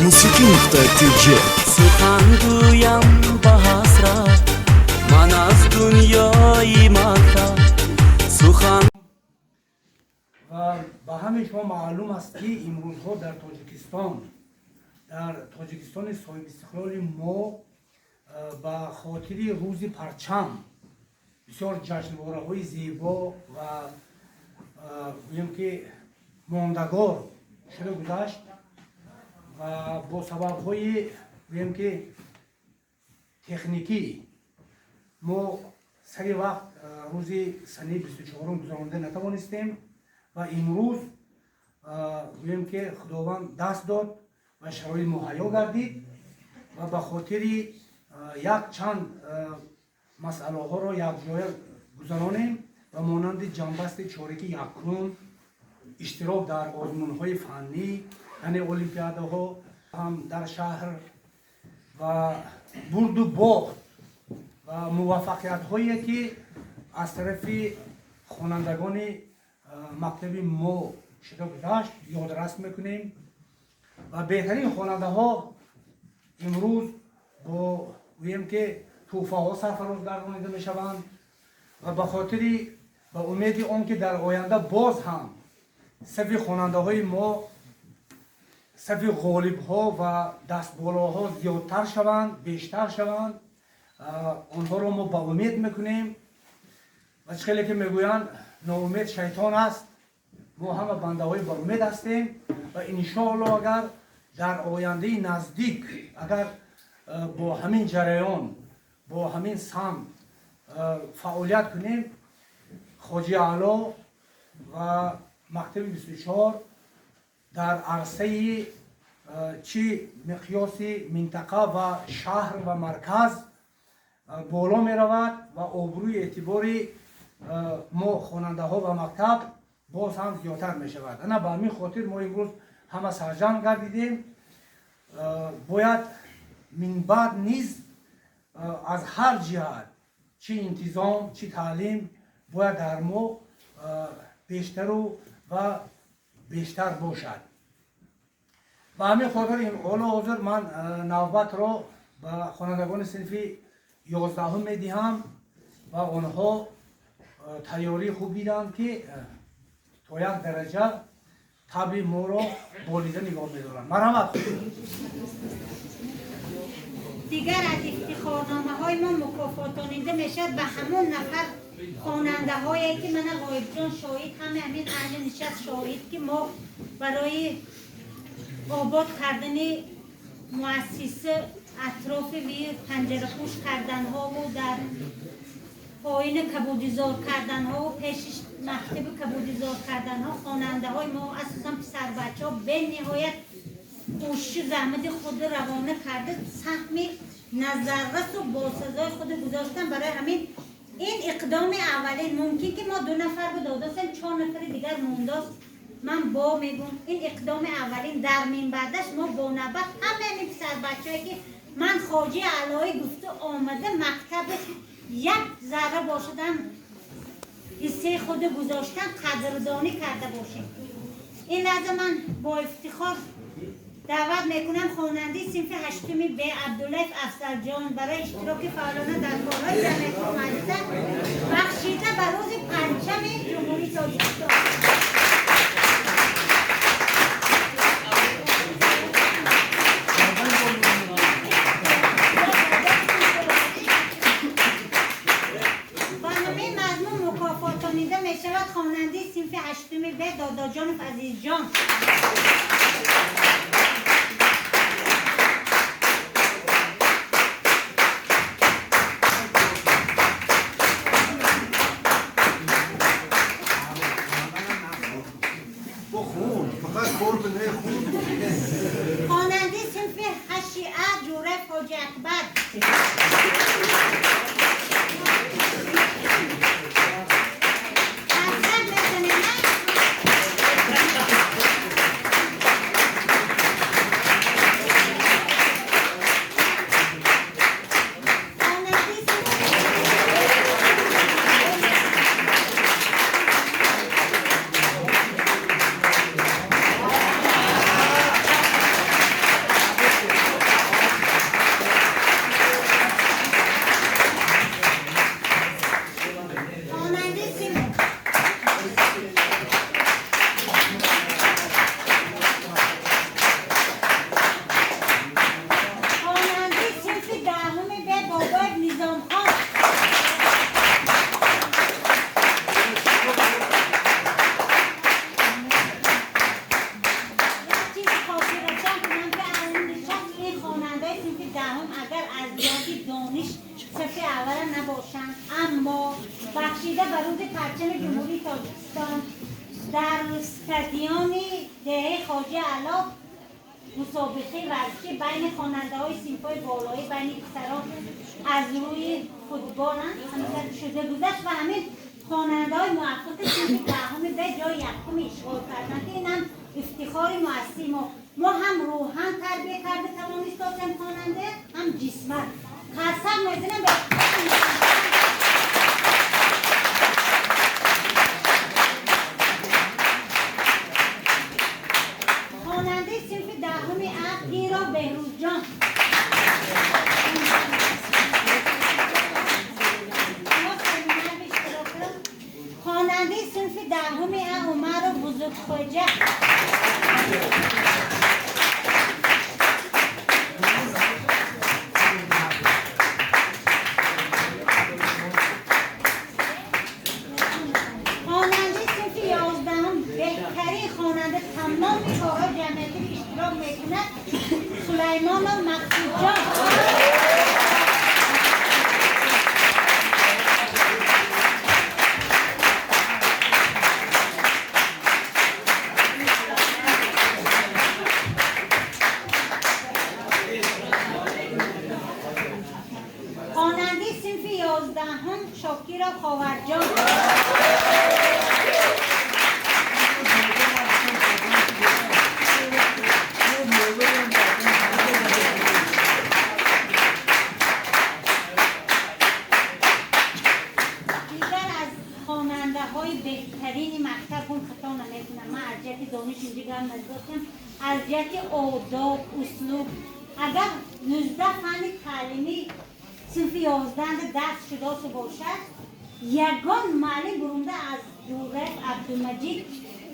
Musiqi.tj. Сухан гӯям ба ҳасрат ман аз дунёи мактаб сухан. Ва ба ҳамаи шумо маълум аст, ки имрӯзҳо дар Тоҷикистон, дар Тоҷикистони соҳибистиқлоли мо, ба хотири Рӯзи парчам бисёр ҷашнвораҳои зебо ва гӯем ки мондагор шуда гузашт. Ва бо сабабҳои, гӯем ки, техникӣ мо сари вақт рӯзи санаи 24-ум гузаронда натавонистем. Ва имрӯз, гӯем ки, Худованд даст дод ва шароит муҳайё гардид ва ба хотири як чанд масъалаҳоро якҷоя гузаронем ва монанди ҷамъбасти чорики якум, иштирок дар озмунҳои фаннӣ, яъне олимпиадаҳо ҳам дар шаҳр ва бурду бохт ва муваффақиятҳое, ки аз тарафи хонандагони мактаби мо шуда гузашт, ёдрас мекунем. Ва беҳтарин хонандаҳо имрӯз бо, гӯем ки, тӯҳфаҳо сарфароз гардонида мешаванд. Ва ба хотири ба умеди он ки дар оянда боз ҳам сафи хонандаҳои мо, сафи ғолибҳо ва дастболоҳо зиёдтар шаванд, бештар шаванд, онҳоро мо ба умед мекунем. Ва чӣ хеле ки мегӯянд, ноумед шайтон аст, мо ҳама бандаҳои ба умед ҳастем. Ва иншоалло, агар дар ояндаи наздик, агар бо ҳамин ҷараён, бо ҳамин самт фаъолият кунем, Хоҷи Аъло ва мактаби 24 дар арсаи чӣ миқёси минтақа ва шаҳр ва марказ боло меравад ва обрӯи эътибори мо, хонандаҳо ва мактаб боз ҳам зиёдтар мешавад. Ана ба ҳамин хотир мо имрӯз ҳама сарҷамъ гардидем. Бояд минбаъд низ аз ҳар ҷиҳат, чӣ интизом, чӣ таълим, бояд дар мо бештару ва бештар бошад. Ба ҳамин хотир ҳоло ҳозир ман навбатро ба хонандагони синфи 11-ум медиҳам ва онҳо тайёрии хуб диданд, ки то як дараҷа табъи моро болида нигоҳ медоранд. Марҳамат. Дигар аз ифтихорномаҳои мо мукофотонида мешавад ба ҳамон нафар хонандаҳое, ки мана Ғоибҷон шоҳид, ҳама ҳамин аҳли нишаст шоҳид, ки мо барои обод кардани муассиса, атрофи панҷарапӯш карданҳову дар поини кабудизор карданҳову пеши мактаби кабудизор карданҳо хонандаҳои мо, асосан писарбачаҳо, бениҳоят кӯшишу заҳмати худ равона карда, саҳми назаррасу босазои худ гузоштан. Барои ҳамин ин иқдоми аввалин, мумкин ки мо ду нафар додастем, чор нафари дигар мондост. Ман бо мегум, ин иқдоми аввалин, дар минбаъдаш мо бо навбат ҳамаи ин писарбачаҳое, ки ман Хоҷи Аълоӣ гуфта омада, мактаби як зарра бошадам ҳиссаи худ гузоштан, қадрдонӣ карда бошем. Ин лаҳза ман бо ифтихор даъват мекунам хонандаи синфи ҳаштуми Б Абдуллаев Афзалҷон барои иштироки фаъолона дар корҳои ҷамъиятии муассиса, бахшида ба Рӯзи парчами Ҷумҳурии Тоҷикистон. Ба ҳамин мазмун мукофотонида мешавад хонандаи синфи ҳаштуми Б Додоҷонов Азизҷон. Хонандаи синфи ҳашти А Ҷӯраев Ҳоҷи Акбар. Қарсак мезанем. Хонандаи синфи хонандаи синф хонандаи синфи даҳуми Б Бобоев Низомхон. Як чизи хотиррасон кунам, ки аз нишаст ин хонандаи синфи даҳум агар аз ҷиҳати дониш сафи аввала набошанд, аммо бахшида ба рӯзи парчами Ҷумҳурии Тоҷикистон дар стадиони деҳаи Хоҷи Аъло мусобиқаи варзишӣ байни хонандаҳои синфҳои болоӣ, байни писарон аз рӯи футбол шуда гузашт ва ҳамин хонандаҳои муваффақи синфи даҳуми Б ҷои якуми ишғол карданд, ки инам ифтихори муассисаи мо. Мо ҳам рӯҳан тарбия карда тавонистосем хонанда, ҳам ҷисман. Қарсак мезанем ба хонандаи синфи даҳуми А Пиро Беҳрӯзҷон. Хонандаи синфи даҳуми А Умаров Бузургхоҷа. Хонандаи синфи 11-ум, беҳтарин хонанда, тамоми корҳои ҷамъиятӣ иштирок мекунад, Сулаймонов Мақсудҷон. Хонандаи синфи 11-ум Шокиров Ховарҷон. Дигар аз хонандаҳои беҳтарини мактаб, он хато намекунам, ман аз ҷиҳати дониш инҷа гап надоштам, аз ҷиҳати одоб, услуб, агар 19 фанни таълимӣ синфи 11-да дарс шудосу бошад, ягон муаллим бурунда аз Ҷӯраев Абдумаҷид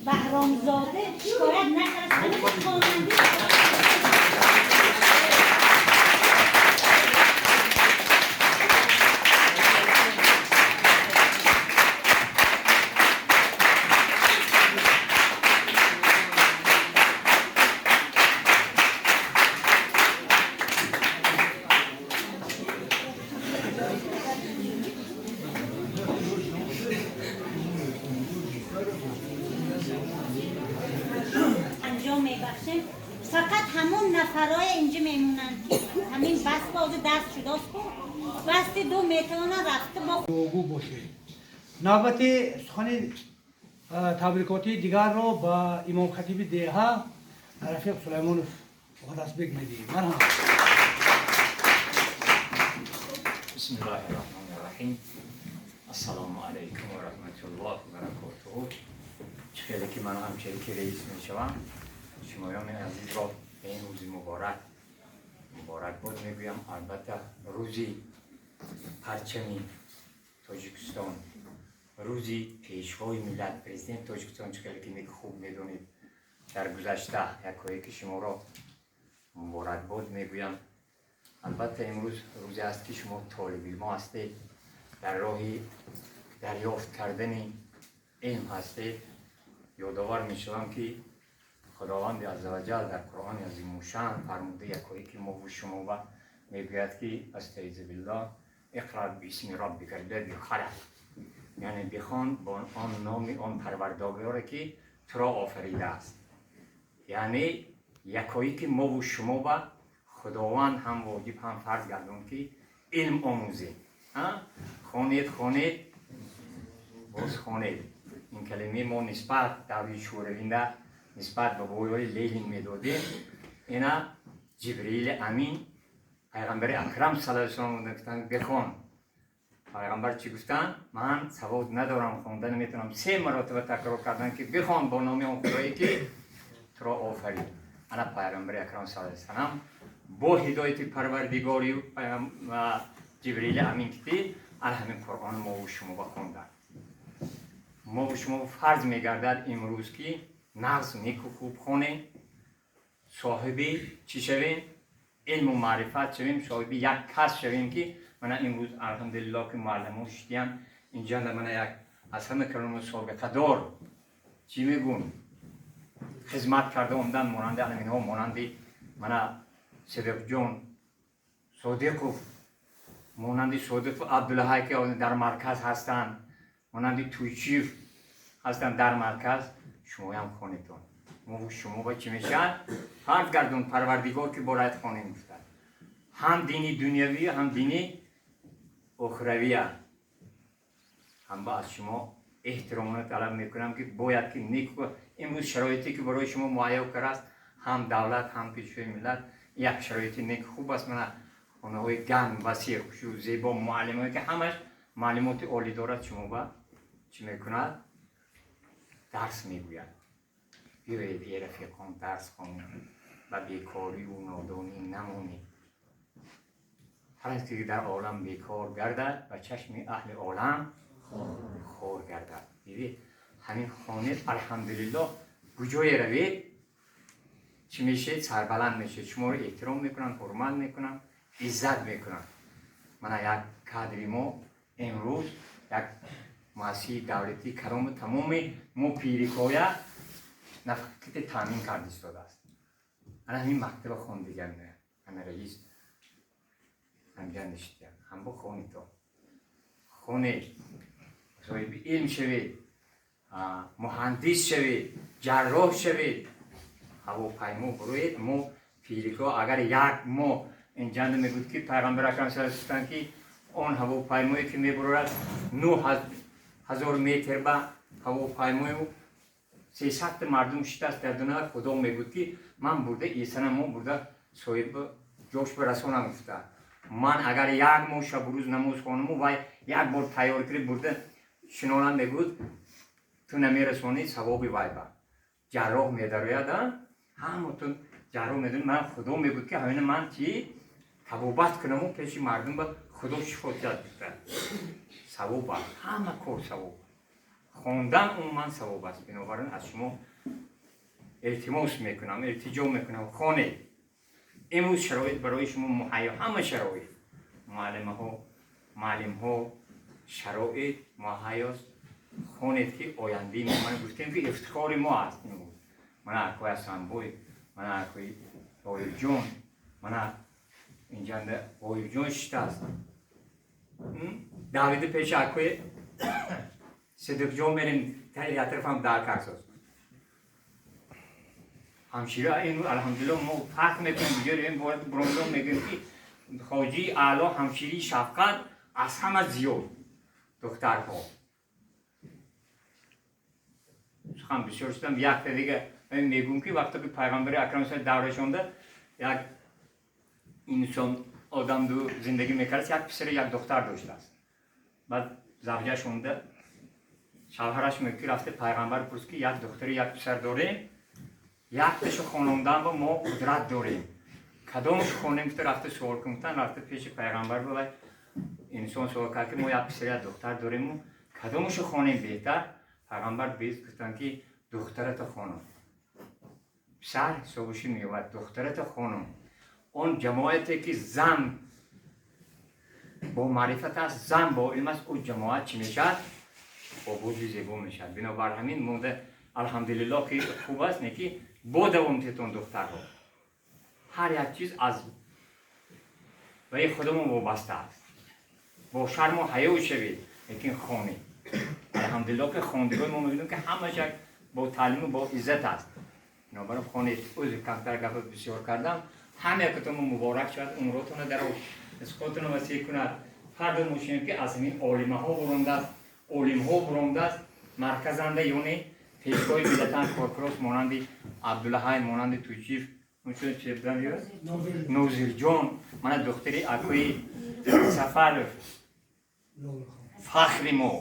Баҳромзода шикоят накард. Ҳамин хонандаи анҷом мебахшем. Фақат ҳамон нафарое инҷа мемонанд, ки ҳамин бас бози дарс шудост ку басти ду метавонанд рафта бо Дуогӯ бошед. Навбати сухани табрикотии дигарро ба имомхатиби деҳа Рафиқ Сулаймонов Муқаддасбек медиҳем. Марҳамат. بسم الله الرحمن الرحیم. السلام علیکم و رحمت الله و برکاته. خیلی که من همچنین که رئیس میشوم، شمایان عزیز را به این روز مبارک مبارک بود میگویم. البته روزی پرچمی تاجیکستان، روزی پیشوای ملت، پرزیدنت تاجیکستان، خیلی که خوب میدونید در گذشته، یکایی که شما را مبارک بود میگویم. البته امروز روزی است که شما طالب علم هستید، در راه دریافت کردن علم هستید. یادآور میشوم که خداوند عزوجل در قرآن عظیم الشأن فرموده، یکایی که ما و شما و میگوید که استعیذ بالله، اقرا باسم ربک الذی خلق، یعنی بخوان با آن نام آن پروردگاری که تو را آفریده است. Яъне якои ки мову шумо ба Худованд ҳам воҷиб, ҳам фарз гардон, ки илм омӯзем. Хонед, хонед, боз хонед. Ин калимаи мо нисбат даври шӯравинда, нисбат ба бобои Ленин медодем. Ина Ҷибриили Амин Пайғамбари Акрам саллаллоҳу алайҳи васаллам гуфтанд: «Бихон». Пайғамбар чӣ гуфтанд? «Ман савод надорам, хонда наметавонам». Се маротиба такрор карданд, ки бихон бо номи он Худое, ки туро офарид. Ана Пайғамбари Акрам саллаллоҳу алайҳи васаллам бо ҳидояти Парвардигори Ҷибриили Амин ки ана ҳамин Қуръон мову шумо ба хондан. Мову шумо фарз мегардад имрӯз, ки нағз, неку хуб хонем, соҳиби чӣ шавем? Илму маърифат шавем, соҳиби як кас шавем, ки мана имрӯз, алҳамдулиллоҳ, ки муаллимо шидиям инҷа. Мана як аз ҳама каломи собиқадор, чӣ мегӯм, хизмат карда омдан, монанди аламинҳо, монанди мана Сидиқҷон Содиқов, монанди Содиқов Абдулҳай, ки дар марказ ҳастанд, монанди Туйчиев ҳастанд дар марказ. Шумоям хонетон. Мо шумо ба чӣ мешавад? Фарз гардон Парвардигор, ки бояд хонем гуфтад, ҳам дини дунявӣ, ҳам дини охиравия. Ҳам ба аз шумо эҳтиромона талаб мекунам, ки бояд ки нек. Имрӯз шароите, ки барои шумо муҳайё кардааст ҳам давлат, ҳам Пешвои миллат, як шароити нек хуб аст. Мана хонаҳои гарм, васеъ, хушу зебо, муаллимое, ки ҳамаш маълумоти олӣ дорад, шумо ба чӣ мекунад? Дарс мегӯяд. Биёед, э рафиқон, дарс хонед, ба бекориву нодонӣ намонед. Ҳар касе ки дар олам бекор гардад, ба чашми аҳли олам хор гардад. Дидед, ҳамин хонед, алҳамдулиллоҳ, куҷое равед, чӣ мешед? Сарбаланд мешед, шуморо эҳтиром мекунанд, ҳурмат мекунанд, иззат мекунанд. Мана як кадри мо имрӯз як муассисаи давлатии каломи тамоми мо пирикоя нафақати таъмин карда истодааст. Ана ҳамин мактаба хондиган, ана раис ҳамҷа нишидям. Ҳамбо хонито, хонед, соҳиби илм шавед, муҳандис шавед, ҷарроҳ шавед, ҳавопаймо буроед. Мо пирико агар як моҳ инҷанда мегӯд, ки Пайғамбар акрам гуфтанд, ки он ҳавопаймое, ки мебурорад 9000 метр ба ҳавопаймою 300 мардум шитаст дар дуна, Худо мегӯд, ки ман бурда исана мо бурда соҳиби ҷош барасонам гуфта. Ман агар як моҳ шабу рӯз намоз хонаму вай як бор тайёр кири бурда шинонам, мегӯд, ту намерасонӣ савоби вай ба. Ҷарроҳ медарояд, ҳаматун ҷарроҳ медонӣ. Ман Худо мегӯд, ки ҳамина ман чи табобат кунаму пеши мардум ба Худо шифо диҳад гуфта. Савоб аст, ҳама кор савоб, хондан умуман савоб аст. Бинобар ин аз шумо илтимос мекунам, илтиҷо мекунам, хонед. Имрӯз шароит барои шумо муҳайё, ҳама шароит, муаллимаҳо, муаллимҳо, шароит муҳайёст. Хонед, ки ояндаи мо, ман гуфтем, ки ифтихори мо аст имрӯз. Мана акои Асанбой, мана акои Ғоибҷон, мана инҷанда Ғоибҷон шиштааст. Давиди пеши акои Сидиқҷон мерем, атрофам дар карсоз ҳамшира. Ин алҳамдулилло, мо фахр мекунем, биёрем бояд бурондон, мегӯем, ки хоҷии аъло, ҳамширии шафқат аз ҳама зиёд духтарҳо. Сухан бисёр шудам. Якта дига мегӯм, ки вақте ки Пайғамбари акрам даврашонда як инсон одам ду зиндагӣ мекард, як писари, як духтар доштааст. Баъд завҷаш омда, шавҳараш мегӯ, ки рафта Пайғамбар пурс, ки як духтари, як писар дорем, якташу хонондан ба мо қудрат дорем, кадомаш хонем гуфта рафта суол кун. Рафта пеши Пайғамбар бавай инсон суол кард, ки мо як писар, як духтар дориму кадомашу хонем беҳтар? Пайғамбар без гуфтанд, ки духтарата хонон, писар ҳисобуши меёбад, духтарата хонон. Он ҷамоате, ки зан бо маърифат аст, зан бо илм аст, ӯ ҷамоат чӣ мешавад? Ободи зебо мешавад. Бинобар ҳамин монда, алҳамдулиллоҳ, ки хуб аст, не ки бо давом тетон, духтарҳо. Ҳар як чиз аз ваи худамон вобаста аст. Бо шарму ҳаё шавед, лекин хонед. Алҳамдулиллоҳ, ки хондагои мо мебинем, ки ҳамаш як бо таълиму бо иззат аст. Бинобарин хонед. Узр, камтар гапа бисёр кардам. Ҳама якатон муборак шавад, умротона дароз, ризқотона васеъ кунад. Фардо мошинем, ки аз ҳамин олимаҳо бурондааст, олимҳо бурондааст, марказанда, ёне пешвои миллатан, коркурос, монанди Абдуллаҳай, монанди Туйчиев, Нозирҷон, мана духтари акои Сафаров, фахри мо.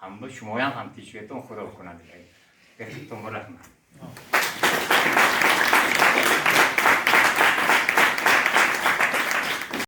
Ҳама шумоям ҳамтишветон, Худо кунад. Бехтон, раҳмат.